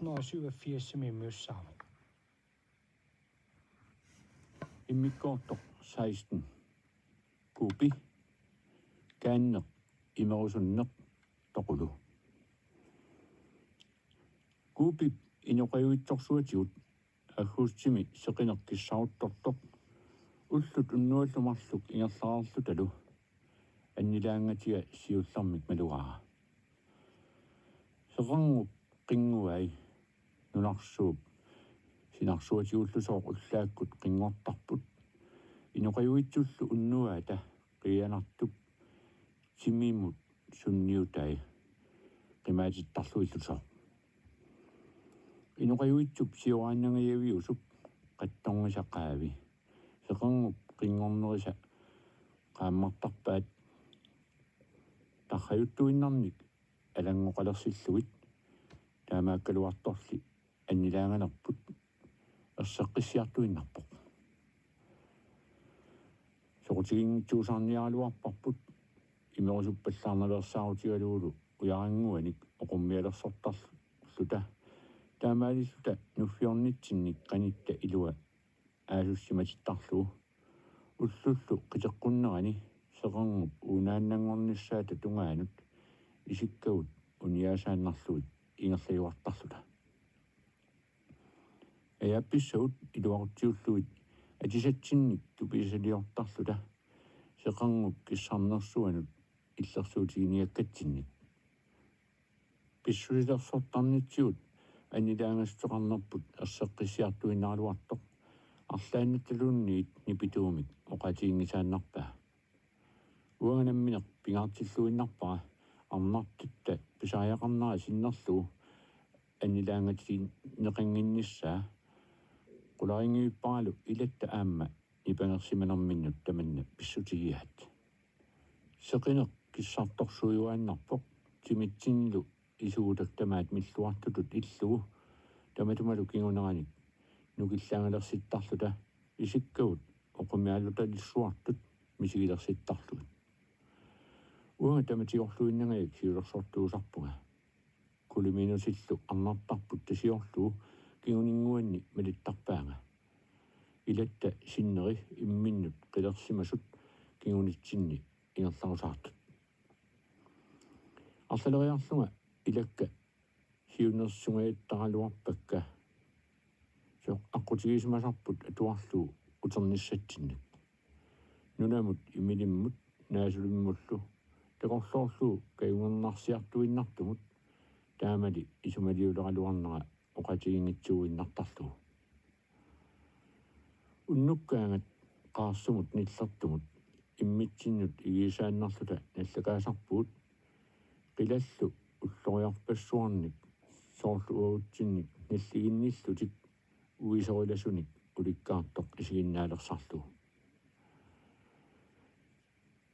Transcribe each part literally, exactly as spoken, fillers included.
hundrede og syvogfirs, som immiussaavoq. Immikkoortoq seksten. Kuupi, kaanneq, imerusunneq, toqulu. Kuupip inoqajuitsorsuatigut aggustimi seqineq kissaruttortoq ullut unnuallu marluk ingerlareerlutalu annilaangatiga siullermik malugaara. Seqernup qinnguai nunarsuup sinarsuatigullusooq ullaakkut qinngortarput, inoqajuitsullu unnuaata qiianartup timimut sunniutai qimaatittarluillusooq. Inoqajuitsup sioraannangajaviusup qattorngisaqaavi seqernup qinngornerisa qaammartarpaat tarrajuttuinnarnik alanngoqalersillugit, taamaakkaluartorli annilaanganerput erseqqissiartuinnarpoq. Soqutiginngitsuusaarniaraluarparput imerusuppallaarnaveersaarutigalugulu ujarannguanik oqummialersortarluta, taamaalilluta nuffiornitsinnik qanitta ilua aasussimatittarlugu. Ullullu qiteqqunnerani seqernup uunaannanngornissaata tungaanut isikkagut uniaasaannarlugit ingerlajuartarluta. Ajaappissagut iluaqutsiullugit atisatsinnik tupiasaliortarluta seqernup kissarnersuanut illersuutiginiakkatsinnik. Pissusilersortarnitsigut annilaangassuteqarnerput erseqqissiartuinnaraluartoq arlaannattaluunniit nipituumik oqaatiginngisaannarpaa. Uanga nammineq pingaartilluinnarpara arnartatta pisariaqarnera sinnerlugu annilaangatinneqannginnissaa. Qularinngivipparalu ilatta aamma nipangersimanerminnut tamanna pissutigigaat. Seqineq kissartorsuujuaannarpoq timitsinnilu isugutak tamaat milluartutut illugu, tamatumalu kinguneranik nukillaangalersittarluta isikkagut oqummialutalissuartut misigilersittarlugit. Uanga tamatigorluinnangajak siulersortuusarpunga. Kulimiinusillu arnartarput tasiorlugu kinguninnguanni malittarpaanga. Ilatta sinneri imminnut qilersimasut kingunitsinni ingerlarusaartut. Arlaleriarlunga ilakka siunnersungajattaraluarpakka. Soorlu aqqutigisimasarput atuarlugu uternissatsinnut. Nunamut imilimmut naasulimmullu takorloorlugu kajungernarsiartuinnartumut, taamali isumaliuleraluarnera oqaatiginngitsuuinnartarlugu. Unnukkaangat qaarsumut nillertumut immitsinnut igisaannarluta nallakaasarpugut, qilallu ulloriarpassuarnik soorlu uagutsinnik nalliginnillutik uisorilasunik ulikkaartoq isiginnaalersarlugu.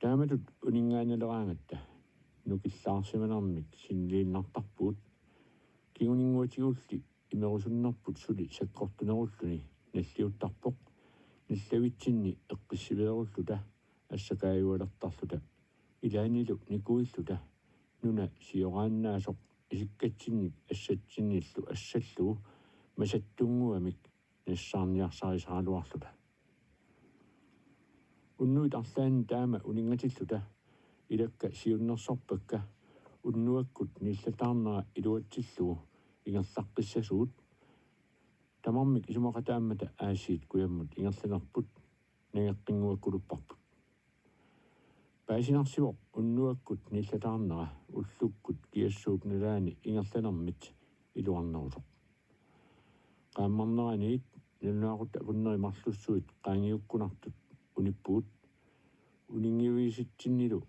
Taamatut uninngaannaleraangatta nukillaarsimanermik sinniliinnartarpugut. Kinguninnguatigulli imerusunnerput suli sakkortunerulluni nalliuttarpoq, nallavitsinni eqqissiveerulluta assakaajualertarluta. Ilaannilu nikuilluta nuna sioraannaasoq isikkatsinnik assatsinnillu assallugu masattunnguamik nassaarniarsarisaraluarluta. Unnuit arlaanni taama uninngatilluta ilakka siunnersorpakka unnuakkut nillataarnera iluatsillugu ingerlaqqissasugut. Tamarmik isumaqataammata aasiit kujammut ingerlanerput nangeqqinnguakkulupparput. Paasinarsivoq unnuakkut nillataarnera ullukkut kiassuup nalaani ingerlanermit iluarnerusoq. Qaammarneraniit nalunaaqutaq akunneri marlussuit qaangiukkunartut unippugut. Uninngivisitsinnilu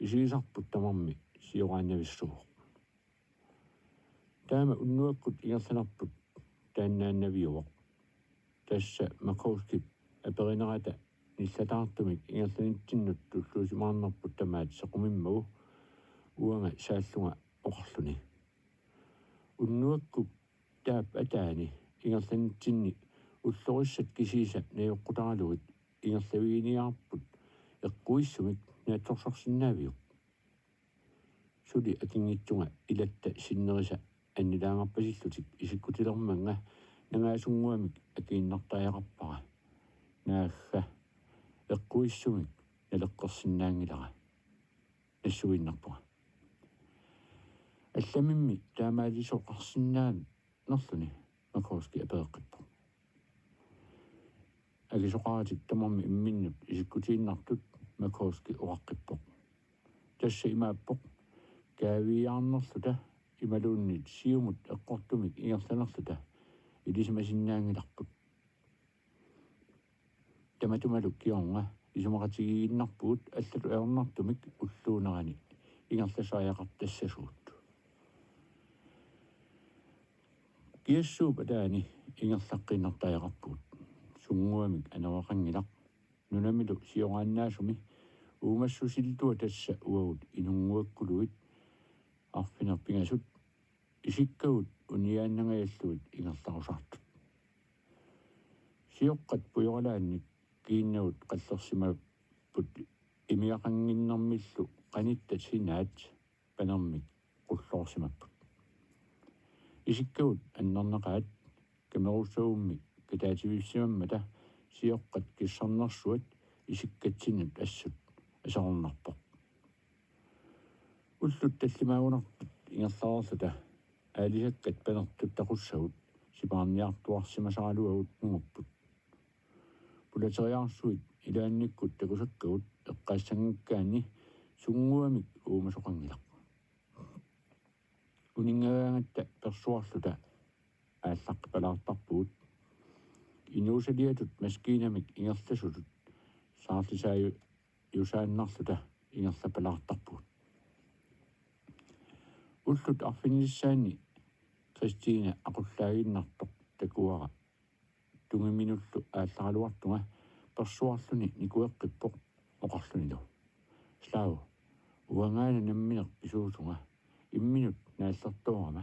isigisarput tamarmi sioraannavissuuvoq. Taama unnuakkut ingerlanerput taannaannaviuvoq. Tassa Makovskip aperinerata nillataartumik ingerlanitsinnut tulluusimaarnerput tamaat sequmimmagu uanga saallunga oqarluni: Unnuakkut taap ataani ingerlanitsinni ullorissat kisiisa najoqqutaralugit ingerlaviginiarput eqquissumik naatsorsorsinnaaviuk? Suli akinngitsunga ilatta sinnerisa annilaangarpasillutik isikkutilermannga nangaasunguamik akiinnartariaqarpara. Naagga, eqquissumik naleqqersinnaanngilara, nassuiinnarpunga. Allamimmi taamaalisoqarsinnaanerluni Makovski apereqqippoq. Akisoqaratik tamarmik imminnut isikkutiinnartut Makovski oqaqqippoq. Tassa imaappoq: kaaviiaarnerluta imaluunniit siumut eqqortumik ingerlanerluta ilisimasinnaanngilarput. Tamatumalu kingorna isumaqatigiinnarpugut allatut ajornartumik ulluunerani ingerlasariaqartassasugut. Kiassuup ataani ingerlaqqiinnartariaqarpugut. Sunnguamik anoreqanngilaq. Nunamilu sioraannaasumi uumassusilluta tassa uagut inunnguakkuluit arfineq-pingasut isikkagut uniaannangajallugit ingerlarusaartut. Sioqqat pujoralaannik kiinnagut qallersimapput imiaqannginnermillu qanitta sinaat panermik qulloorsimapput. Isikkagut annernaqaat kamerussagummi kataativissimammata sioqqat kissarnersuat isikkatsinnut assut aserornarpoq. Ullut tallimaagunartut ingerlareerluta aalisakkat panertut taqussagut sipaarniartuarsimasaraluagut nungupput. Pulateriaarsuit ilaannikkut takusakkagut eqqaassanngikkaanni sunnguamik uumasoqanngilaq. Uninngagaangatta persuarluta aallaqqipalaartarpugut. Inuusaliatut maskiinamik ingerlasutut saarlisaaju-, -jusaannarluta ingerlapalaartarpugut. Ullut arfinnissaanni Kristina aqullaaginnartoq takuara tungiminullu aallaraluartunga persuarluni nikueqqippoq oqarlunilu: Slaavu, uangaana nammineq pisuusunga, imminut naallertoorama.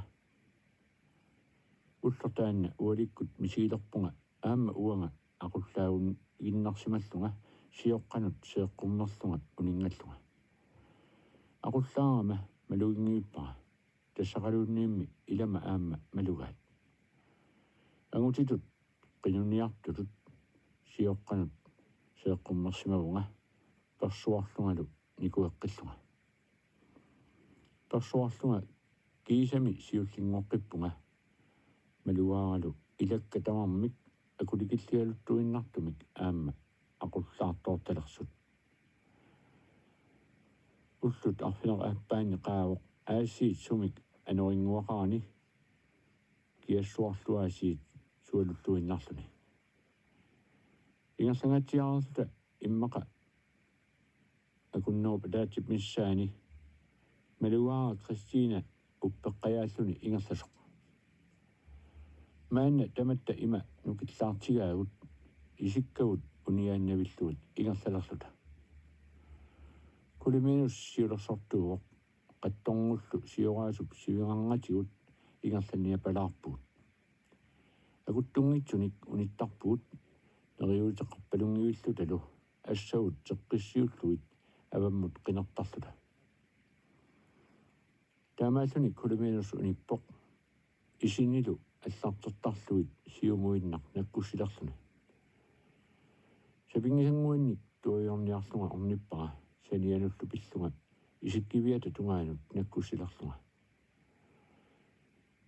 Ulloq taanna ualikkut misigilerpunga aamma uanga aqullaaginnarsimallunga sioqqanut seeqqummerlunga uninngallunga. Aqullaarama maluginngivippara, tassaqaluunniimmi ilama aamma malugaat. Angutitut qinuniartutut sioqqanut seeqqummersimavunga persuarlungalu nikueqqillunga. Persuarlunga kiisami siullinngoqqippunga malugaaralu ilakka tamarmik akulikilligaluttuinnartumik aamma aqullaartoortalersut. Ullut arfineq-aappaanni qaavoq aasiit sumik anorinnguaqarani kiassuarluaasiit sualulluinnarluni. Ingerlangaatsiareerluta immaqa akunnerup ataatsip missaani malugaara Kristina uppeqqajaalluni ingerlasoq. Maanna tamatta ima nukillaartigaagut isikkagut uniaannavillugit ingerlalerluta. Kuliminus siulersortuuvoq, qattorngullu sioraasup sivingarngatigut ingerlaniapalaarpugut. Akuttunngitsunik unittarpugut neriuuteqarpalunngivillutalu assavut teqqissiullugit avammut qinertarluta. Taamaalluni Kuliminus unippoq, isinilu allartertarlugit siumuinnaq nakkussilerluni. Sapinngisannguannik tuaviorniarlunga ornippara sanianullu pillunga isikkiviata tungaanut nakkussilerlunga.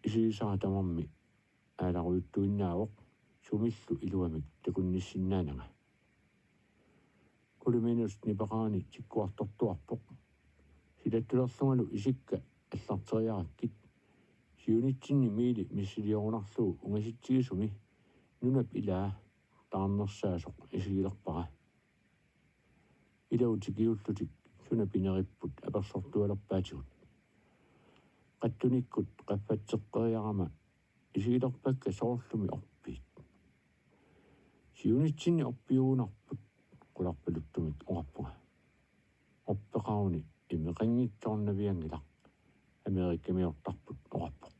Isigisara tamarmi aalarujuttuinnaavoq sumillu iluamik takunnissinnaananga. Kuliminus nipeqarani tikkuartortuarpoq. Silattulerlungalu isikka allarteriarakkit, siunitsinni miili missiliorunarlugu ungasitsigisumi nunap ilaa taarnersaasoq isigilerpara. Ilagut tikiullutik suna pineripput apersortualerpaatigut. Qattunikkut qaffatseqqeriarama isigilerpakka soorlumi orpiit. Siunitsinni orpiugunarput, qularpaluttumik oqarpunga. Orpeqaruni imeqanngitsoornavianngilaq, Amerikamiortarput oqarpoq.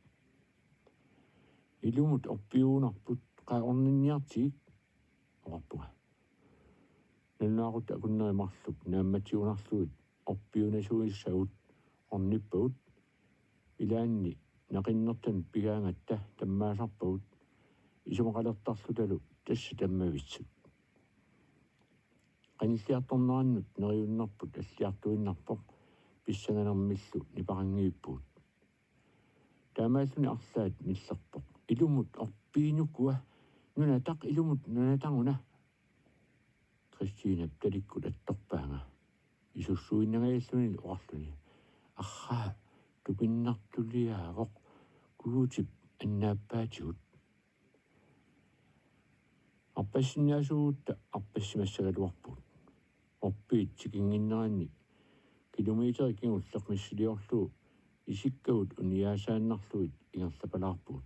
Ilumut orpiugunarput, qaa orninniartigik, oqarpunga. Nalunaaqutaq akunneri marluk naammatsigunarlugit orpiunasuissagut ornippagut, ilaanni naqinnertanut pigaangatta tammaasarpagut isumaqalertarlutalu tassa tammavissut. Qanilliartornerannut neriunnerput alliartuinnarpoq pissanganermillu nipaqanngivippugut. Taamaalluni arlaat nillerpoq: Ilumut orpiinukua, nunataq ilumut nunataruna. Kristinap talikkut attorpaanga isussuinnangajalluni oqarluni: Arraa, tupinnartuliaavoq, Guutip annaappaatigut. Arpassinnaasuugutta arpassimassagaluarpugut. Orpiit tikinnginneranni kilometerit kingulleq missiliorlugu isikkagut uniaasaannarlugit ingerlapalaarpugut.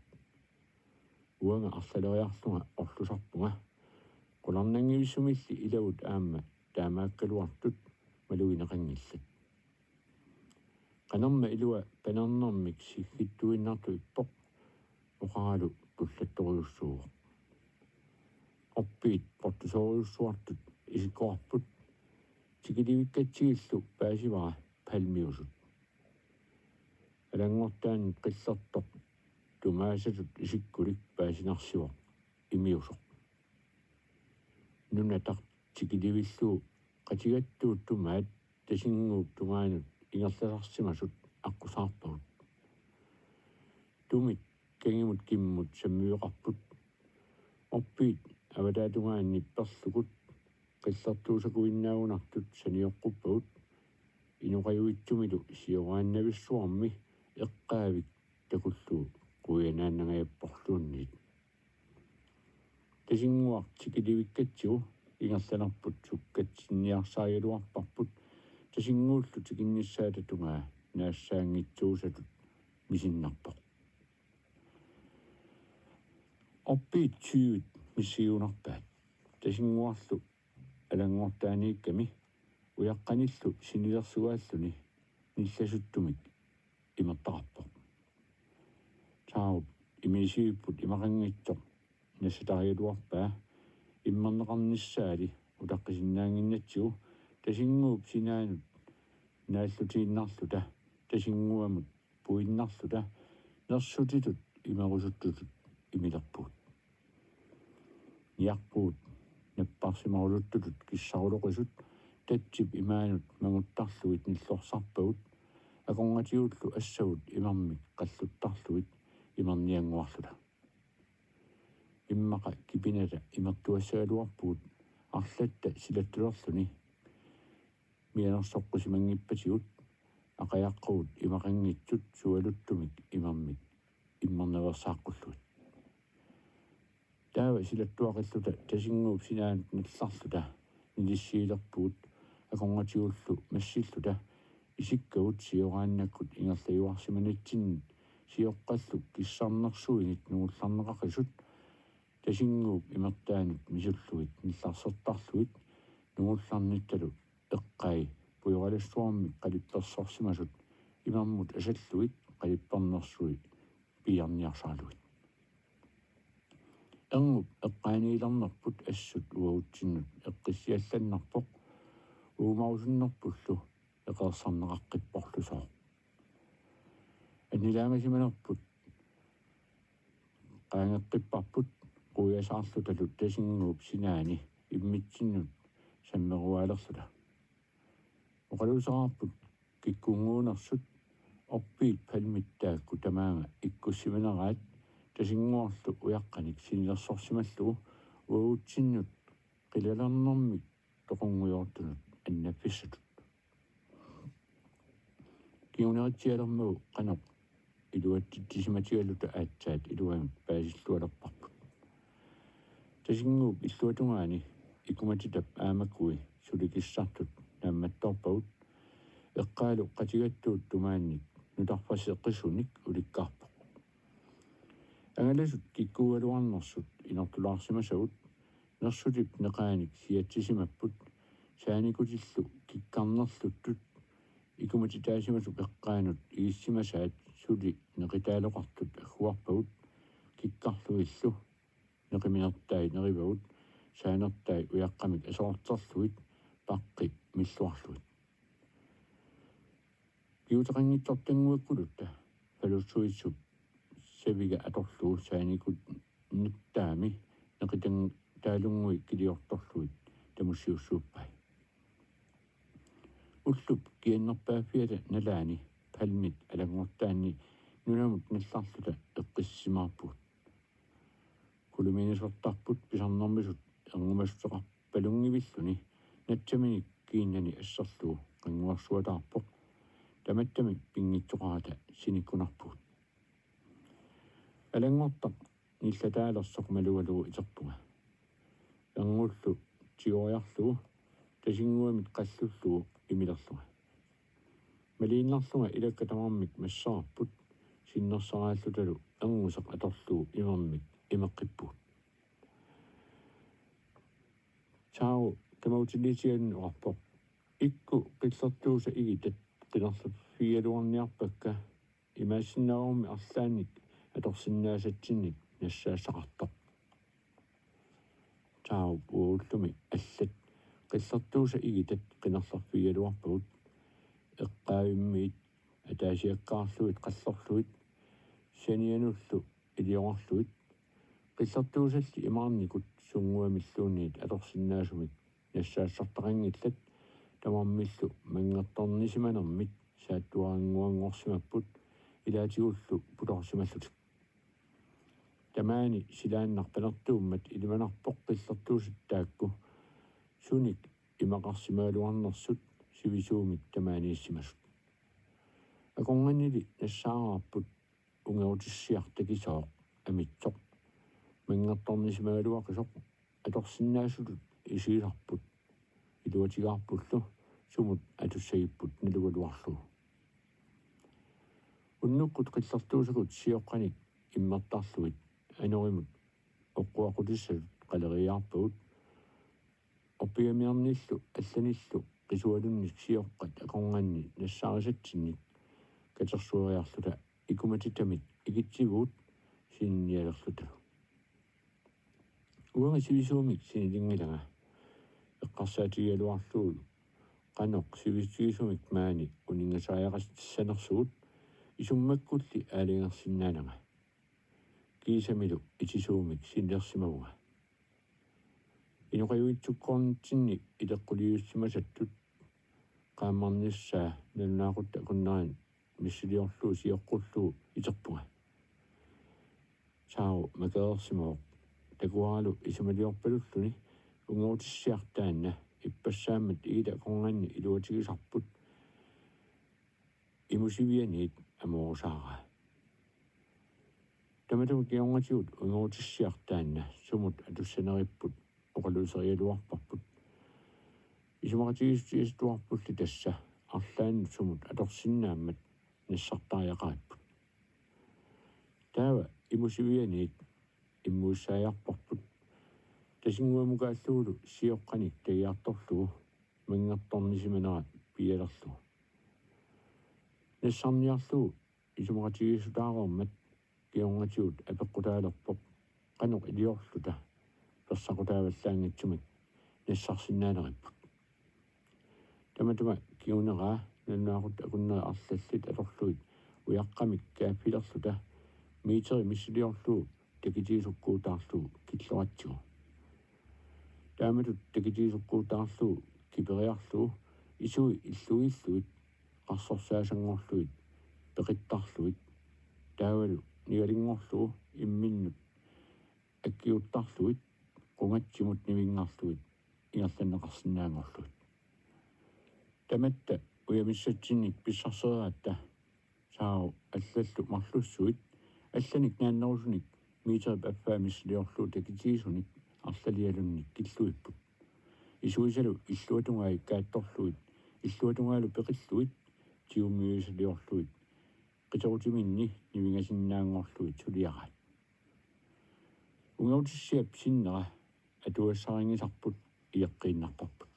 Uanga arlaleriarlunga orlusarpunga. Qularnanngivissumilli ilagut aamma taamaakkaluartut malugineqanngillat. Qanerma ilua panernermik siggittuinnartut ippoq, oqaralu tullattorujussuuvoq. Orpiit portusoorujussuartut isikkoqarput. Tikilivikkatsigillu paasivara palmiusut. Alanngortaanut qillertoq tumaasatut isikkulik paasinarsivoq, imiusoq. Nunataq tikilivillugu qatigattuut tumaat Tasinnguup tungaanut ingerlasarsimasut aqqusaarpagut. Tumit kangimut kimmut sammiveqarput. Orpiit avataatungaani perlukut qillertuusakuinnaagunartut sanioqquppagut. Inoqajuitsumilu sioraannavissuarmi eqqaavik takullugu quianaannangajapporluunniit. Tasinnguaq tikilivikkatsigu ingerlanerput sukkatsinniarsarigaluarparput, Tasinnguullu tikinnissaata tungaa naassaanngitsuusatut misinnarpoq. Orpiit tyvit missigigunarpaat. Tasinnguarlu alanngortaaniikkami ujaqqanillu sinilersugaalluni nillasuttumik imertaqarpoq. Taarup imiisivipput imaqanngitsoq nassatarigaluarpaa immerneqarnissaali utaqqisinnaannginnatsigu Tasinnguup sinaanut naallutiinnarluta Tasinnguamut puinnarluta nersutitut imerusuttutut imilerpugut. Niaqqugut napparsimarusuttutut kissaruloqisut tatsip imaanut manguttarlugit nillorsarpagut, akornatigullu assavut imermik qalluttarlugit imerniannguarluta. Immaqa kipinata imertuassagaluarpugut arlatta silattulerluni mianersoqqusimanngippatigut, aqajaqqagut imaqanngitsut sualuttumik imermik immernaveersaaqqullugit. Taava silattuaqilluta Tasinnguup sinaanut nallarluta nilissiilerpugut akornatigullu massilluta isikkagut sioraannakkut ingerlajuarsimanitsinnut sioqqallu kissarnersuinit nungullarneqaqisut Tasinnguup imertaanut misullugit nillarsertarlugit nungullarnittalu eqqai pujoralassuarmik qalippersorsimasut imermut asallugit qalippernersui piiarniarsaralugit. Erngup eqqaaniilernerput assut uagutsinnut eqqissiallannarpoq, uumarusunnerpullu eqeersarneqaqqipporlusooq. Annilaangasimanerput qaangeqqipparput quiasaarlutalu Tasinnguup sinaani immitsinnut sammeruaalerluta. Oqaluuseraarput kikkunnguunersut, Orpiit palmit taakku tamaanga ikkussimaneraat Tasinnguarlu ujaqqanik sinilersorsimallugu uagutsinnut qilalernermik toqunngujoortunut annaffissatut. Kinguneritsialermagu qanoq iluatsitsisimatigaluta aatsaat iluamik paasillualerparput. Tasinnguup illuatungaani ikumatitap aamakui suli kissartut naammattoorpagut, eqqaalu qatigattuut tumaannik nutarfaseqqissunik ulikkaarpoq. Angalasut kikkuugaluarnersut inortulaarsimasagut nersutip neqaanik siatsisimapput, saanikutillu kikkarnerluttut ikumatitaasimasut eqqaanut igissimasaat suli neqitaaloqartut agguarpagut, kikkarlugillu neqiminertai nerivagut saanertai ujaqqamik aserorterlugit paqqi milluarlugit. Kiuteqanngitsortannguakkulutta Falussuitsup saviga atorlugu saanikut nuttaami neqitang taalunnguit kiliortorlugit tamussiussuuppai. Ullup kiannerpaaffiata nalaani palmit alanngortaanni nunamut nallarluta eqqissisimaarpugut. Kuluminisortarput pisarnermisut erngumassuteqarpalunngivilluni natsaminik kiinnani asserlugu qannguarsuataarpoq. Tamattami pinngitsoqarata sinikkunarpugut. Alanngortaq nillataalersoq malugalugu iterpunga. Ernullu tigoriarlugu tasinnguamit qallullugu imilerlunga. Maliinnarlunga ilakka tamarmik massaarput sinnersaarallutalu ernguseq atorlugu imermik imeqqippugut. Saau tamautiliitianut oqarpoq: Ikku qillertuusa igitat qinerlerfigigaluarniarpakka, imaassinnaagummi arlaannik atorsinnaasatsinnik nassaassaqartoq. Saau uagullumi allat qillertuusa igitat qinerlerfigigaluarpagut. Eqqaavimmiit ataasiakkaarlugit qallorlugit sanianullu iliorarlugit qillertuusalli imaarnikut sunnguamilluunniit atorsinnaasumik nassaassartaqanngillat. Tamarmillu manngertornisimanermit saattuarannguanngorsimapput ilaatigullu putorsimallutik. Tamaani silaannaq panertuummat ilimanarpoq qillertuusat taakku sunik imaqarsimagaluarnersut sivisuumik tamaaniissimasut. Akornannili nassaaraarput ungerutissiaq takisooq amitsoq manngertornisimagaluaqisoq atorsinnaasutut isigisarput iluatigaarpullu sumut atussagipput nalugaluarlugu. Unnukkut qillertuusakkut sioqqanik immertarlugit anorimut oqquaqutissatut qaleriiaarpagut. Orpigamiarnillu allanillu qisualunnik sioqqat akornanni nassaarisatsinnik katersueriarluta ikumatitamit ikitsivugut sinnialerluta. Uanga sivisuumik sinilinnginnanga eqqarsaatigigaluarlugu qanoq sivisuumik maani uninngasariaqatissanersugut isummakkulli aalajangersinnaananga. Kiisamilu itisuumik sinilersimavunga. Inoqajuitsukkoornitsinni ileqquliussimasattut qaammarnissaa nalunaaqutaq akunneri missiliorlugu sioqqullugu iterpunga. Saau makereersimavoq. Takuaralu isumaliorpalulluni ungerutissiaq taanna ippassaammat igitat akornanni iluatigisarput imusivianiit amoorusaaraa. Tamatuma kingornatigut ungerutissiaq taanna sumut atussaneripput oqaluuserigaluarparput. Isumaqatigiissutigisatuarpulli tassa arlaannut sumut atorsinnaammat nassartariaqaripput. Taava imusivianiit immuussaajarparput. Tasinnguamukaallugulu sioqqanik tagiartorlugu manngertornisimanera pialerlugu. Nassarniarlugu isumaqatigiissutaareermat kingornatigut apeqqutaalerpoq qanoq iliorluta persaqutaavallaanngitsumik nassarsinnaaneripput. Tamatuma kinguneraa nalunaaqutaq akunneri arlallit atorlugit ujaqqamik kaaffilerluta meteri missiliorlugu takitigisukkuutaarlugu killoratsigu. Taamatut takitigisukkuutaarlugu kiperiarlugu isui illugiillugit qarsorsaasanngorlugit peqittarlugit taavalu nigalinngorlugu imminnut akkiuttarlugit qungatsimut nivinngarlugit ingerlanneqarsinnaanngorlugit. Tamatta ujamissatsinnik pissarsereeratta saau allallu marlussuit allanik naannerusunik meterip affaa missiliorlugu takitigisunik arlalialunnik killuipput. Isuisalu illuatungai kaattorlugit illuatungaalu peqillugit tigummiuisaliorlugit qiterutiminni nivingasinnaanngorlugit suliaraat. Ungerutissiap sinnera atugassarinngisarput ileqqiinnarparput.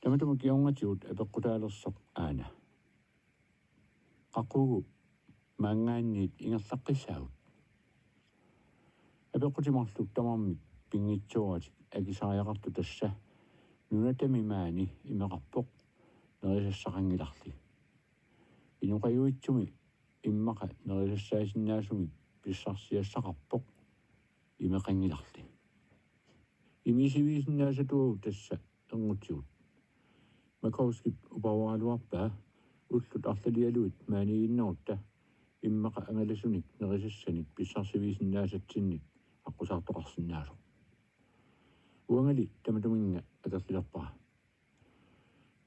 Tamatuma kingornatigut apeqqutaalersoq aana: Qaqugu maanngaanniit ingerlaqqissaagut? Apeqqutit marluk tamarmik pinngitsooratik akisariaqartut tassa nunatami maani imeqarpoq nerisassaqanngilarli. Inoqajuitsumi Immaqa nerisassaasinnaasumik pissarsiassaqarpoq, imeqanngilarli. Imiisiviisinnaasatuagut tassa erngutsigut. Makovskip upavaraluarpaa ullut arlalialuit maaniiginnarutta immaqa angalasunik nerisassanik pissarsiviisinnaasatsinnik aqqusaartoqarsinnaasoq. Uangali tamatuminnga akerlilerpara.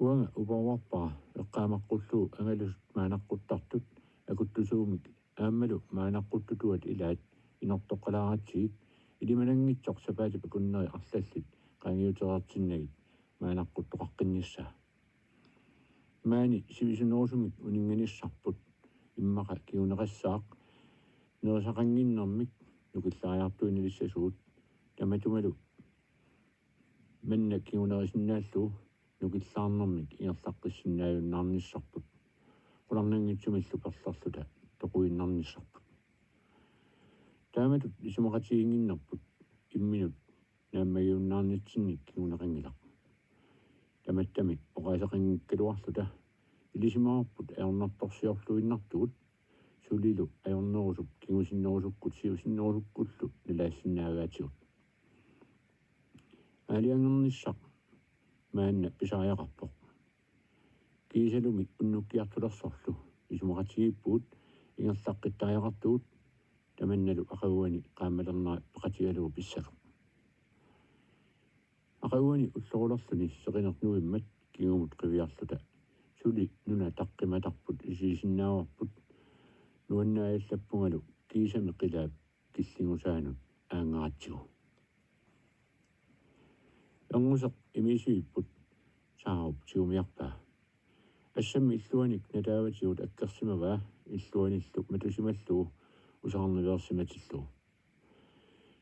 Uanga upavaarpara eqqaamaqqullugu angalasut maanaqquttartut akuttusuumik aammalu maanaqquttutuat ilaat inortoqqalaaratsigit ilimananngitsoq sapaatip akunneri arlallit qaangiutereertinnagit maanaqquttoqaqqinnissaa. Maani sivisunerusumik uninnganissarput immaqa kinguneqassaaq nerisaqannginnermik nukillariartuinalissasugut tamatumalu manna kingunerisinnaallugu nukillaarnermik ingerlaqqissinnaajunnaarnissarput. Qularnanngitsumillu perlerluta toquinnarnissarput. Taamatut isumaqatigiinnginnerput imminut naammagiunnaarnitsinnik kinguneqanngilaq. Tamattami oqaaseqanngikkaluarluta ilisimavarput ajornartorsiorluinnartugut sulilu ajornerusup kingusinnerusukkut siusinnerusukkullu nalaassinnaagaatigut. Aalajangiinissaq maanna pisariaqarpoq. Kiisalumi unnukkiartulersorlu isumaqatigiippugut ingerlaqqittariaqartugut tamannalu aqaguani qaammalernera peqatigalugu pissasoq. Aqaguani ullorulerluni seqineq nuimmat kingumut qiviarluta suli nuna taqqimatarput isiisinnaavarput nuannaajallappungalu kiisami qilaap killingusaanut aanngaratsigu. Ernguseq imiisivipput, Saarup tigumiarpaa. Assammi illuanik nataavatigut akkersimavaa illuanillu matusimallugu usarniveersimatillugu.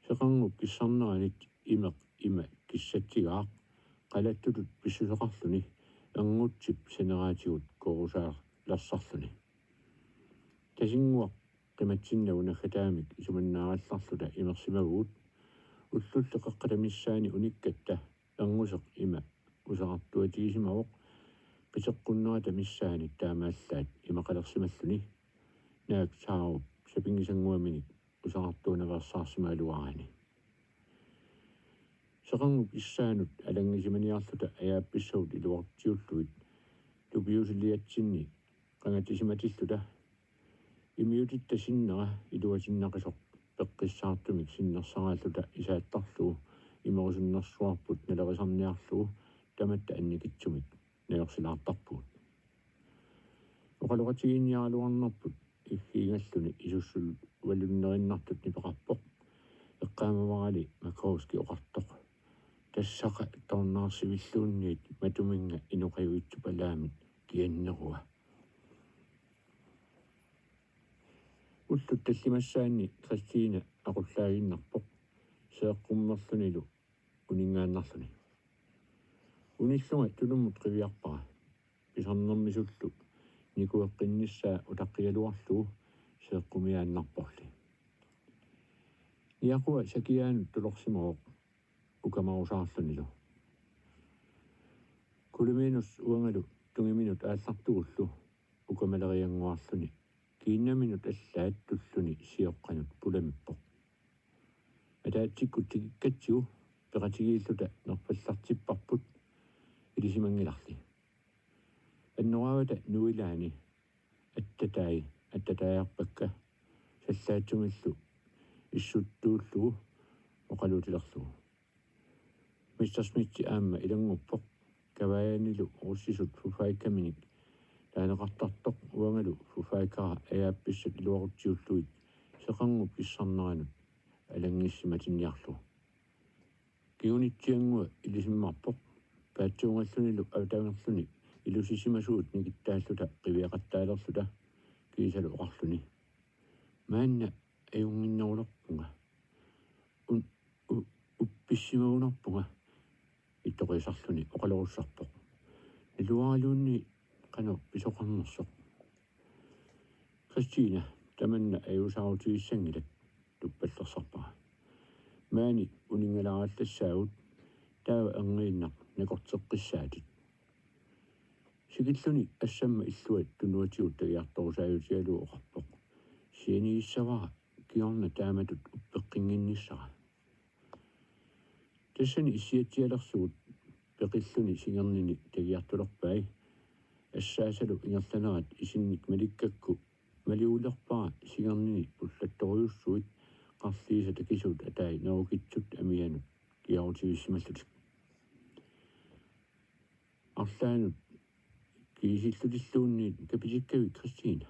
Seqernup kissarneranit imeq ima kissatsigaaq qalattutut pissuseqarluni erngutsip saneraatigut koorusaalersorluni. Tasinnguaq qimatsinnagu naggataamik isumannaarallarluta imersimavugut. Ullulli qaqqata missaani unikkatta ernguseq ima usaqartuatigisimavoq qiteqqunnerata missaani taamaallaat imaqalersimalluni. Naak Saarup sapinngisannguaminik usaqartuunaveersaarsimagaluaraani. Seqernup kissaanut alanngisimaniarluta ajaappissagut iluarutsiullugit tupiusiliatsinni qangatisimatilluta imiutitta sinnera iluatinnaqisoq peqqissaartumik sinnersaraalluta isaattarlugu imerusunnersuarput nalerisarniarlugu tamatta annikitsumik najorsilaartarpugut. Oqaloqatigiinniaraluarnerput iggiigalluni isussualunnerinnartut nipeqarpoq. Eqqaamavarali Makovski oqartoq: Tassaqa tornaarsivilluunniit matuminnga inoqajuitsupalaamit kiannerua. Ullut tallimassaanni Kristina aqullaaginnarpoq seeqqummerlunilu uninngaannarluni. Unillunga tunummut qiviarpara pisarnermisullu nikueqqinnissaa utaqqigaluarlugu seeqqumiaannarporli. Niaqua sakiaanut tulorsimavoq ukamarusaarlunilu. Kuluminus uangalu tungiminut aallartugullu ukamaleriannguarluni kiinnaminut allaat tulluni sioqqanut pulamippoq. Ataatsikkut tikikkatsigu peqatigiilluta nerfallartipparput ilisimanngilarli. Annoraavata nuilaani attatai attataajarpakka sallaatsumillu issuttuullugu oqaluutilerlugu. Mister Smith aamma ilannguppoq. Kavaajanilu russisut Foo Fighterminik taaneqartartoq uangalu Foo Fightera ajaappissat iluarutsiullugit seqernup kissarneranut alanngissimatinniarlugu. Kingunitsiannguaq ilisimmarpoq. Paatsuungallunilu avatamerluni ilusisimasugut nikittaalluta qiviaqattaalerluta kiisalu oqarluni: Maanna ajunnginnerulerpunga. Un-, u-, uppissimagunarpunga. Ittoqisarluni oqalorussarpoq: Naluaraluunniit qanoq pisoqarnersoq? Kristina tamanna ajuusaarutigissanngilaq, tuppallersarpara. Maani uninngalaarallassaagut, taava erniinnaq nakorteqqissaatit. Sikilluni assamma illuat tunuatigut tagiartorusaajutigalugu oqarpoq: Sianigissavara kingorna taamatut uppeqqinnginnissara. Tassani issiatsialersugut peqilluni singernini tagiartulerpai. Assaasalu ingerlanerat isinnik malikkakku maliulerpara singernini pullattorujussuit qarliisa takisuut atai nerukitsut amianut kiarutivissimallutik. Arlaannut kiisillutilluunniit: Kapitikkavit, Kristina?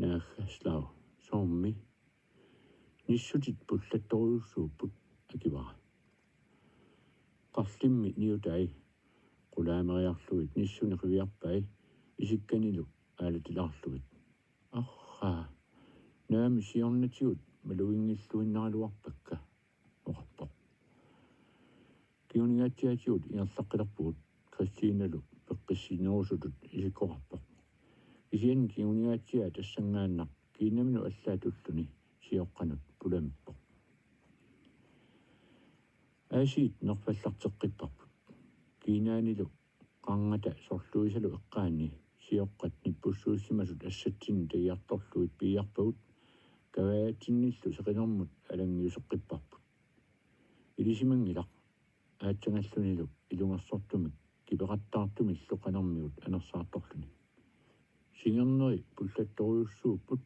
Naagga, Slav, soormi? Nissutit pullattorujussuupput, akivara. Qarlimmi niutai qulaameriarlugit nissuni qiviarpai isikkanilu aalatilaarlugit. Arraa, naamik siornatigut maluginngilluinnaraluarpakka, oqarpoq. Kinguninngatsiatigut ingerlaqqilerpugut, Kristinalu peqqissinnerusutut isikkoqarpoq. Kisianni kinguninngaatsiaa tassanngaannaq kiinnaminut allaat ulluni sioqqanut pulamippoq. Aasiit nerfallarteqqipparput. Kiinaanilu qarngata sorluisalu eqqaanni sioqqat nippussuussimasut assatsinni tagiartorlugit piiarpagut kavaajatsinnillu seqinermut alanngiuseqqipparput. Ilisimanngilaq, aatsagallunilu ilungersortumik kipeqattaartumillu qanermigut anersaartorluni. Singerneri pullattorujussuupput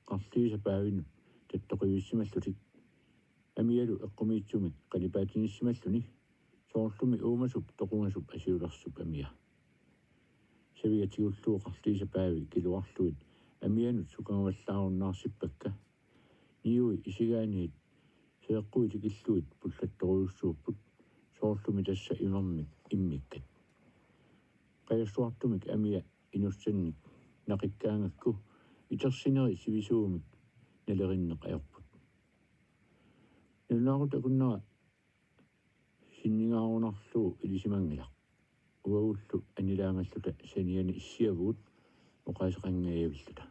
qarliisa paavinut tattoqivissimallutik, amialu eqqumiitsumik qalipaatinnissimalluni, soorlumi uumasup toqungasup asiulersup amia. Saviga tigullugu qarliisa paavi kiluarlugit amianut sukangavallaarunnaarsippakka. Niui isigaanniit seeqquit tikillugit pullattorujussuupput, soorlumi tassa imermik immikkat. Qajassuartumik amia inussannik naqikkaangakku itersineri sivisuumik nalerinneq ajorput. Nalunaaqutaq akunnera sinningaarunarlugu ilisimanngilaq. Uagullu annilaangalluta saniani issiavugut oqaaseqanngajavilluta.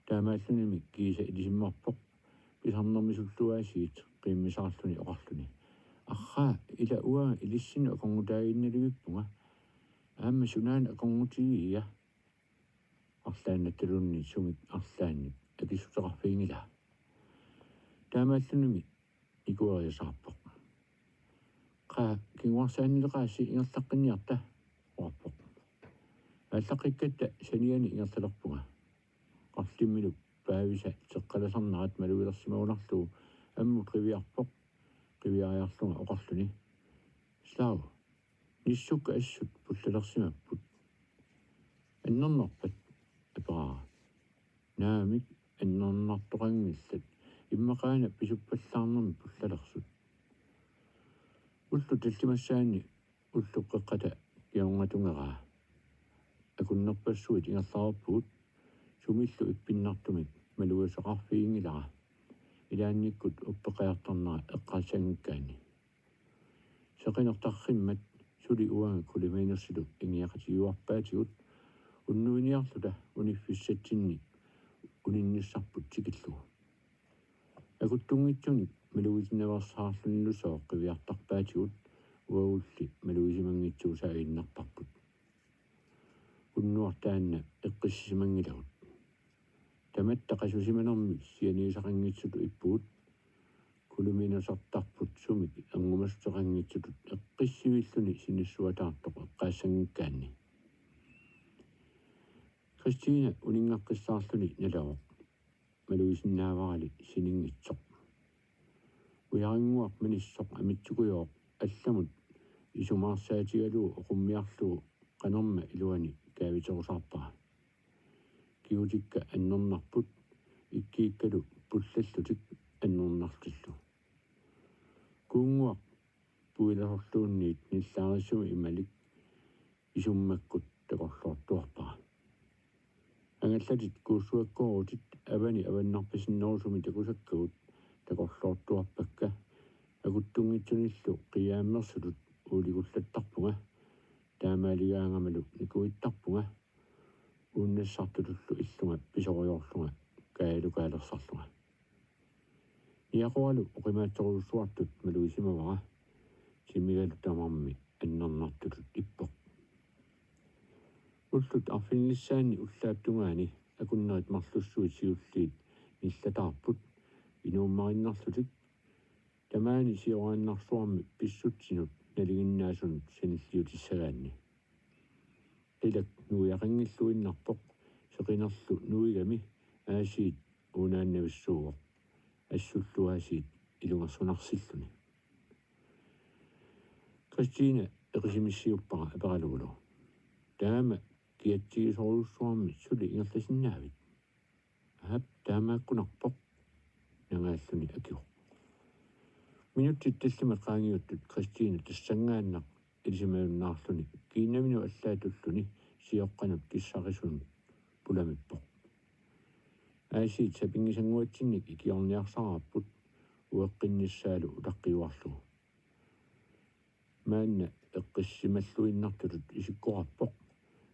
Taamaallunimi kiisa ilisimmarpoq pisarnermisulluaasiit qiimmisaarluni oqarluni: Arraa, ila uanga ilissinnut akornutaaginnalivippunga. Aamma sunaana akornutigigiga? Arlaannattaluunniit sumik arlaannik akissuteqarfiginngilaa. Taamaallunimi nikueriasaarpoq. Qaa, kinguarsaannileqaasi ingerlaqqinniarta, oqarpoq. Aallaqqikkatta saniani ingerlalerpunga. Qarlimmilu paavisa teqqalasarnerat malugilersimagunarlugu ammut qiviarpoq, qiviariarlunga oqarluni: Slav, nissukka assut pullalersimapput. Annernarpat? aperaara. Naamik, annernartoqanngillat, immaqaana pisuppallaarnermi pullalersut. Ullut tallimassaanni ullup qeqqata kingornatungeraa. Akunnerpassuit ingerlareerpugut, sumillu ippinnartumik malugisaqarfiginngilara, ilaannikkut uppeqqajartornera eqqaassanngikkaanni. Seqineq tarrimmat suli uanga Kolimiinersilu ingiaqatigiuarpaatigut unnuiniarluta uniffissatsinni uninnissarput tikillugu. Akuttunngitsunik malugitinnaveersaarlunilusooq qiviartarpaatigut, uagulli malugisimanngitsuusaaginnarparput. Unnuaq taanna eqqissisimanngilagut. Tamatta qasusimanermik sianigisaqanngitsutut ippugut, Kolimiinersartarput sumik erngumassuteqanngitsutut eqqissivilluni sinissuataartoq eqqaassanngikkaanni. Kristina uninngaqqissaarluni nalavoq. Malugisinnaavarali sininngitsoq. Ujarinnguaq manissoq amitsukujooq allamut isumaarsaatigalugu oqummiarlugu qanerma iluani kaaviterusaarpara. Kigutikka annernarput, ikkiikkalu pullallutik annernartillu. Kuunnguaq puilasorluunniit nillaarissumik imalik isummakkut takorloortuarpara. Angallatit kuussuakkoorutit avani avannarpasinnerusumi takusakkagut takorloortuarpakka, akuttunngitsunillu qiiaammersutut uulikullattarpunga, taamaaligaangamalu nikuittarpunga, uunnassartutullu illunga pisorujoorlunga kaajalukaalersarlunga. Niaqoralu oqimaatsorujussuartut malugisimavara, timigalu tamarmi annernartutut ippoq. Ullut arfinilissaanni ullaap tungaani akunnerit marlussuit siulliit nillataarput inuummarinnarlutik, tamaani sioraannarsuarmi pissutsinut nalinginnaasunut sanilliutissagaanni. Qilak nuiaqanngilluinnarpoq seqinerlu nuigami aasiit uunaannavissuuvoq, assullu aasiit ilungersunarsilluni. Kristina eqisimissiuppara aperalugulu: "Taama kiatsigisorujussuarmi suli ingerlasinnaavit?" "Aap, taamaakkunarpoq," nangaalluni akivoq. Minutsit tallimat qaangiuttut Kristina tassanngaannaq ilisimajunnaarluni kiinnaminut allaat tulluni sioqqanut kissarisunut pulamippoq. Aasiit sapinngisannguatsinnik ikiorniarsaraarput ueqqinnissaalu utaqqiuarlugu. Maanna eqqissisimalluinnartutut isikkoqarpoq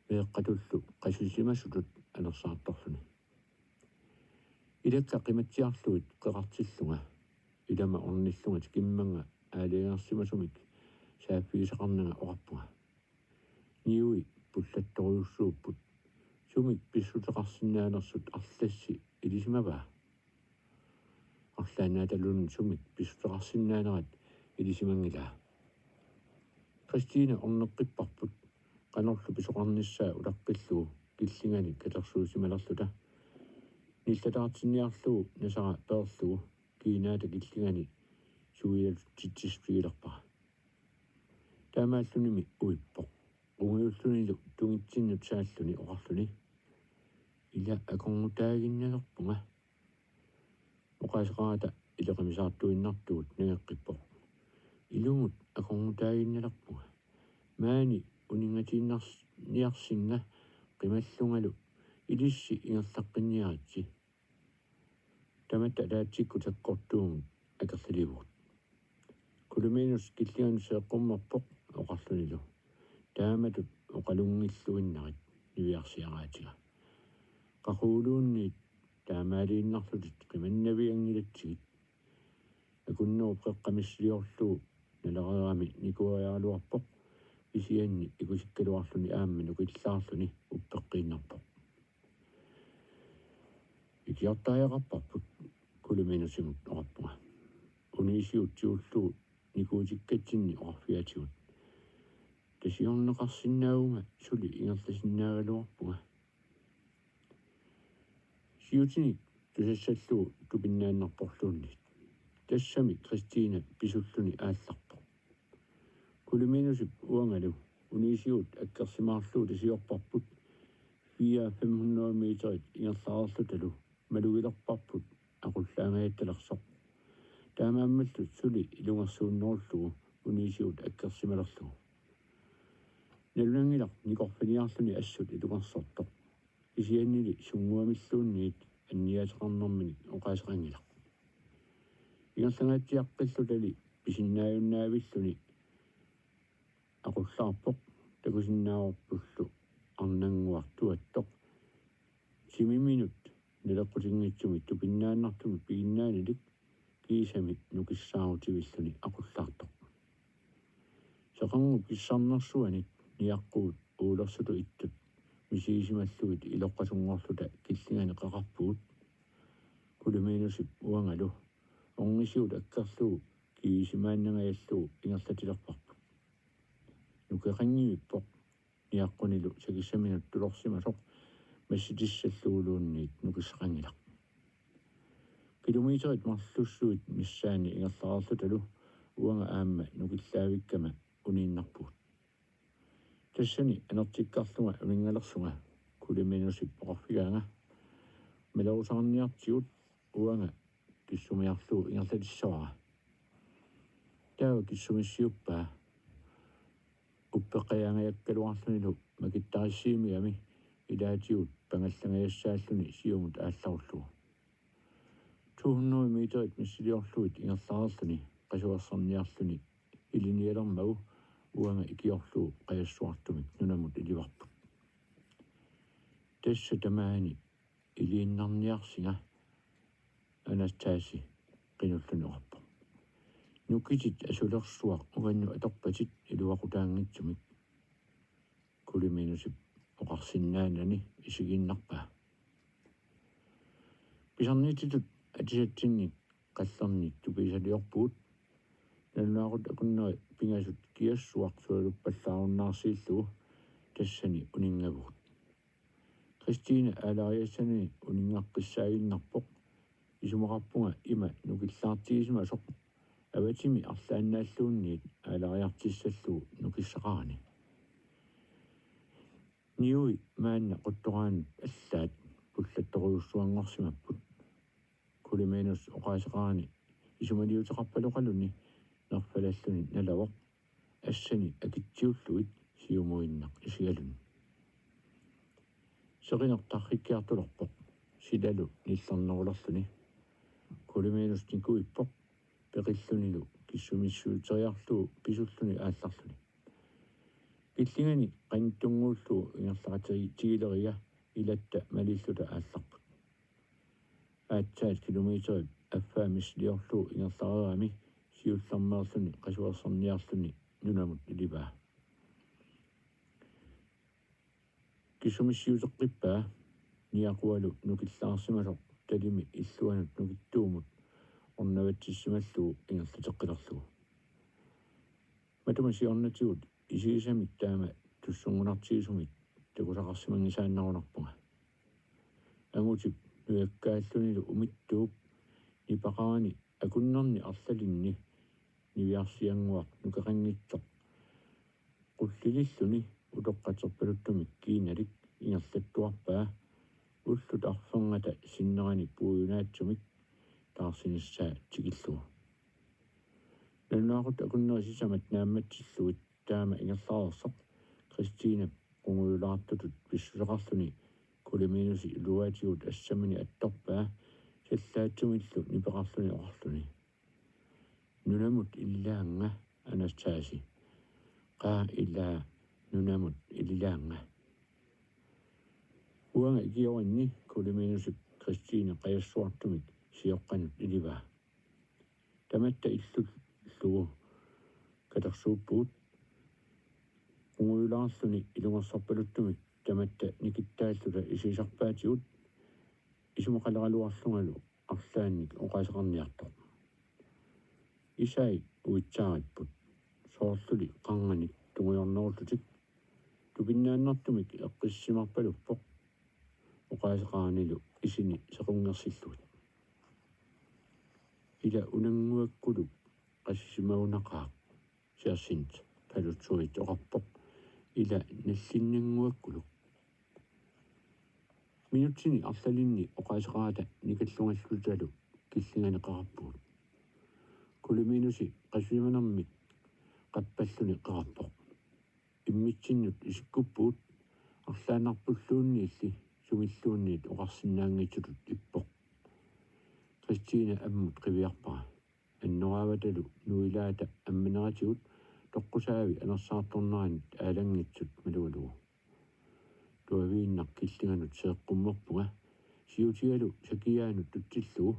meeqqatullu qasisimasutut anersaartorluni. Ilakka qimatsiarlugit qeqartillunga ilama ornillunga tikimmannga aalajangersimasumik saaffigisaqarnanga oqarpunga: "Niui pullattorujussuupput. Sumik pissuteqarsinnaanersut arlassi ilisimavaa?" "Arlaannaataluunniit sumik pissuteqarsinnaanerat ilisimanngilaa." Kristina orneqqipparput qanorlu pisoqarnissaa ulaqqillugu killingani katersuusimalerluta. Nillataartinniarlugu nasara peerlugu kiinaata killingani suialutsitsissutigilerpara. Taamaallunimi uippoq. Ungiullunilu tungitsinnut saalluni oqarluni: "Ila akornutaaginnalerpunga." Oqaaseqarata ileqimisaartuinnartugut nangeqqippoq: "Ilumut akornutaaginnalerpunga. Maani uninngatiinnars-, niarsinga qimallungalu, ilissi ingerlaqqinniaritsi. Tamatta ataatsikkut sakkortuumut akerliliivugut." Kuliminus killinganut seeqqummerpoq oqarlunilu: "Taamatut oqalunngilluinnarit niviarsiaraatiga. Qaquguluunniit taamaaliinnarlutit qimannavianngilatsigit." Akunnerup qeqqa missiliorlugu nalereerami nikueriaraluarpoq, kisianni ikusikkaluarluni aamma nukillaarluni uppeqqiinnarpoq. "Ikiortariaqarparput," Kuliminusimut oqarpunga. Uniisigut siullugu nikuutikkatsinni oqarfigaatigut: "Tasiorneqarsinnaaguma suli ingerlasinnaagaluarpunga." Siutinik tusassallugu tupinnaannarporluunniit. Tassami Kristina pisulluni aallarpoq. Kuliminusip uangalu uniisigut akkersimaarlugu tasiorparput fire fem hundrede meterit ingerlareerlutalu malugilerparput aqullaangajattalersoq. Taamaammallu suli ilungersuunnerullugu uniisigut akkersimalerlugu. Nalunanngilaq nikorfaniarluni assut ilungersortoq. Kisiannili sunnguamilluunniit anniaateqarnerminik oqaaseqanngilaq. Ingerlangaatsiaqqillutali pisinnaajunnaavilluni aqullaarpoq, takusinnaavarpullu arnannguaq tuattoq timiminut naleqqutinngitsumik tupinnaannartumik piginnaanilik kiisami nukissaarutivilluni aqullaartoq. Seqernup kissarnersuani niaqqugut uulersutut ittut misigisimallugit iloqqasunngorluta killingani qeqarpugut. Kuliminusip uangalu ornisigut akkerlugu kiisimaannangajallugu ingerlatilerparput. Nukeqanngivippoq niaqqunilu sakissaminut tulorsimasoq massitissalluguluunniit nukissaqanngilaq. Kilometerit marlussuit missaanni ingerlareerlutalu uanga aamma nukillaavikkama uniinnarpugut. Tassani anertikkarlunga uninngalersunga Kuliminusip oqarfigaanga: "Malerusaarniartigut uanga kissumiarlugu ingerlatissavara." Taava kissumissiuppaa? Uppeqqiaangajakkaluarlunilu makittarissiimigami ilaatigut pangallangajassaalluni siumut aallarullugu. To hundrede meterit missiliorlugit ingerlareerluni qasuerserniarluni ilinialermagu uanga ikiorlugu qajassuartumik nunamut ilivarput. Tassa tamaani iliinnarniarsinga, Anastasi qinulluni oqarpoq. Nukitit asulersuaq uannut atorpatit iluaqutaanngitsumik. Kuliminusip oqarsinnaanani isigiinnarpaa. Pisarniititut atisatsinnik qallernik tupigisaliorpugut. Nalunaaqutaq akunneri pingasut kiassuaq sualuppallaarunnaarsiillugu tassani uninngavugut. Kristina aalariassanani uninngaqqissaaginnarpoq. Isumaqarpunga ima nukillaartigisimasoq avatimi arlaannaalluunniit aalariartissallugu nukissaqarani. Niui maanna quttoraanut allaat pullattorujussuanngorsimapput. Kuliminus oqaaseqarani isumaliuteqarpaloqaluni nerfalalluni nalavoq, assani akitsiullugit siumuinnaq isigaluni. Seqineq tarrikkiartulerpoq, silalu nillernerulerluni. Kuliminus nikuippoq peqillunilu kissumissiuteriarlugu pisulluni aallarluni. Killingani qanittunnguullugu ingerlaqatigileriga ilatta malilluta aallarput. Aatsaat kilometerit affaa missiliorlugu ingerlareerami siullermeerluni qasuerserniarluni nunamut ilivaa. Kissumissiuteqqippaa niaqualu nukillaarsimasoq talimi illuanut nukittuumut ornavatsissimallugu ingerlateqqilerlugu. Matuma siornatigut isigisamik taama tussunngunartigisumik takusaqarsimanngisaannarunarpunga. Angutip nujakkaallunilu umittuup nipaqarani akunnerni arlalinni niviarsiannguaq nukeqanngitsoq qullililluni utoqqaterpaluttumik kiinalik ingerlattuarpaa ullut arferngata sinnerani puiunaatsumik taarsinissaa tikillugu. Nalunaaqutaq akunneri sisamat naammatsillugit taama ingerlareersoq Kristina qungujulaartutut pissuseqarluni Kuliminusi iluaatigut assammini attorpaa sallaatsumillu nipeqarluni oqarluni: Nunamut ililaannga, Anastasi. Qaa ilaa, nunamut ililaannga. Uanga ikiorinni Kuliminusip Kristina qajassuartumik sioqqanut ilivaa. Tamatta illullugu katersuuppugut. Qungujulaarluni ilungersorpaluttumik tamatta nikittaalluta isigisarpaatigut isumaqaleraluarlungalu arlaannik oqaaseqarniartoq: Isai uitsaaripput, soorluli qarnganik tungujornerullutik. Tupinnaannartumik eqqissisimarpaluppoq oqaaseqaranilu isini sequnngersillugit. Ila unannguakkuluk qasisimagunaqaaq, sergent Palutsuit oqarpoq, ila nallinnannguakkuluk. Minutsini arlalinni oqaaseqarata nikallungallutalu killinganeqarpugut. Kuliminusi qasusimanermik qappalluni qerarpoq. Immitsinnut isikkuppugut, arlaannarpulluunniilli sumilluunniit oqarsinnaanngitsutut ippoq. Kristina ammut qiviarpara. Annoraavatalu nuilaata ammaneratigut toqqusaavi anersaartorneranit aalanngitsut malugalugu. Tuaviinnaq killinganut seeqqummerpunga, siutigalu sakiaanut tutsillugu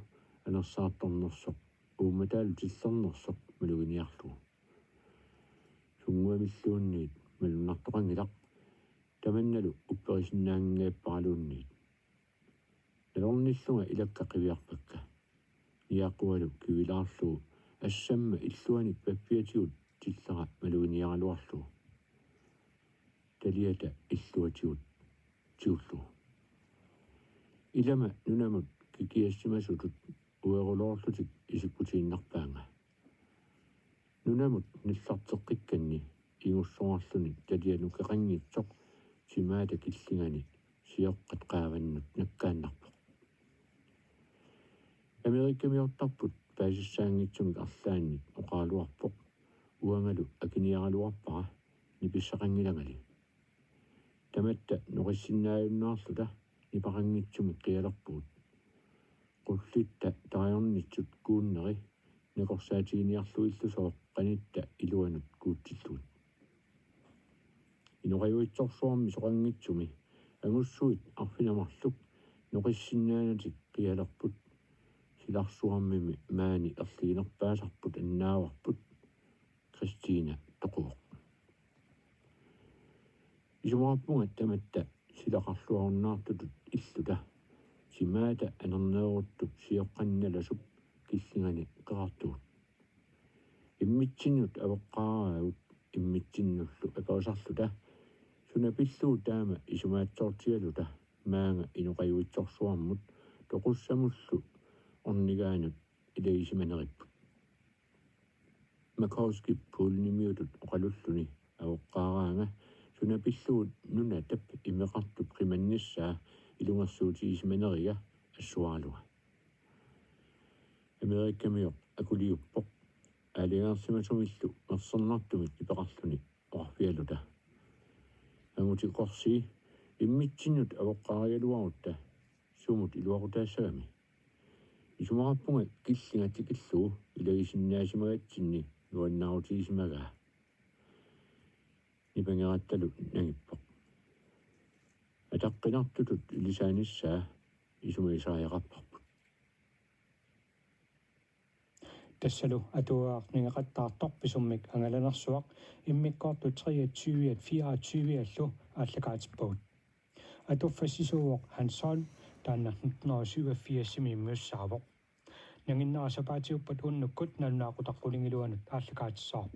anersaartornersoq uummataalu tillernersoq maluginiarlugu. Sunnguamilluunniit malunnartoqanngilaq, tamannalu upperisinnaanngingajapparaluunniit. Nalornillunga ilakka qiviarpakka. Niaqualu kivilaarlugu assamma illuanik paffiatigut tillera maluginiaraluarlugu. Taliata illuatigut tigullugu. Ilama nunamut kikiassimasutut ueruloorlutik isikkutiinnarpaannga. Nunamut nallarteqqikkanni igussorarluni talia nukeqanngitsoq timaata killingani sioqqat qaavannut nakkaannarpoq. Amerikamiortarput paasissaanngitsumik arlaannik oqaraluarpoq, uangalu akiniaraluarpara nipissaqanngilangali. Tamatta noqissinnaajunnaarluta nipaqanngitsumik qialerpugut. Qullitta tarajornitsut kuunneri nakorsaatiginiarlugillusooq qanitta iluanut kuutsillugit. Inoqajuitsorsuarmi soqanngitsumi angussuit arfineq-marluk noqissinnaanatik qialerput. Silarsuarmimi maani erliginerpaasarput annaavarput. Kristina toquvoq. Isumaqarpunga tamatta silaqarluarunnaartutut illuta, simaata anerneeruttup sioqqani nalasup killingani qeqartugut. Immitsinnut avoqqaaraagut immitsinnullu akerisarluta, suna pillugu taama isumaatsoortigaluta maanga inoqajuitsorsuarmut toqussamullu ornigaanut ilagisimaneripput. Makowski Polenimiutut oqalulluni avoqqaaraanga suna pillugu nunatap imeqartup qimannissaa ilungersuutigisimaneriga assuaralunga. Amerikamioq akuliuppoq. Aalajangersimasumillu mersernartumik ipeqarluni oqarfigaluta: Anguti Korsi, immitsinnut avoqqaarigaluarutta sumut iluaqutaassagami? Isumaqarpunga killinga tikillugu ilagisinnaasimagatsigu nuannaarutigisimagaa. Nipangerattalu nangippoq. Ataqqinartutut ilisaanissaa isumagisariaqarparput. Tassalu atuagaq nangeqattaartoq pisummik angalanersuaq immikkoortoq treogtyve fireogtyve-allu aallakaatippagut. Atuffassisuuvoq Hans Holm, taanna nitten hundrede og syvogfirs-imi immiussaavoq. Nanginnera sapaatiuppat unnukkut nalunaaqutaq qulingiluanut aallakaatissavarput.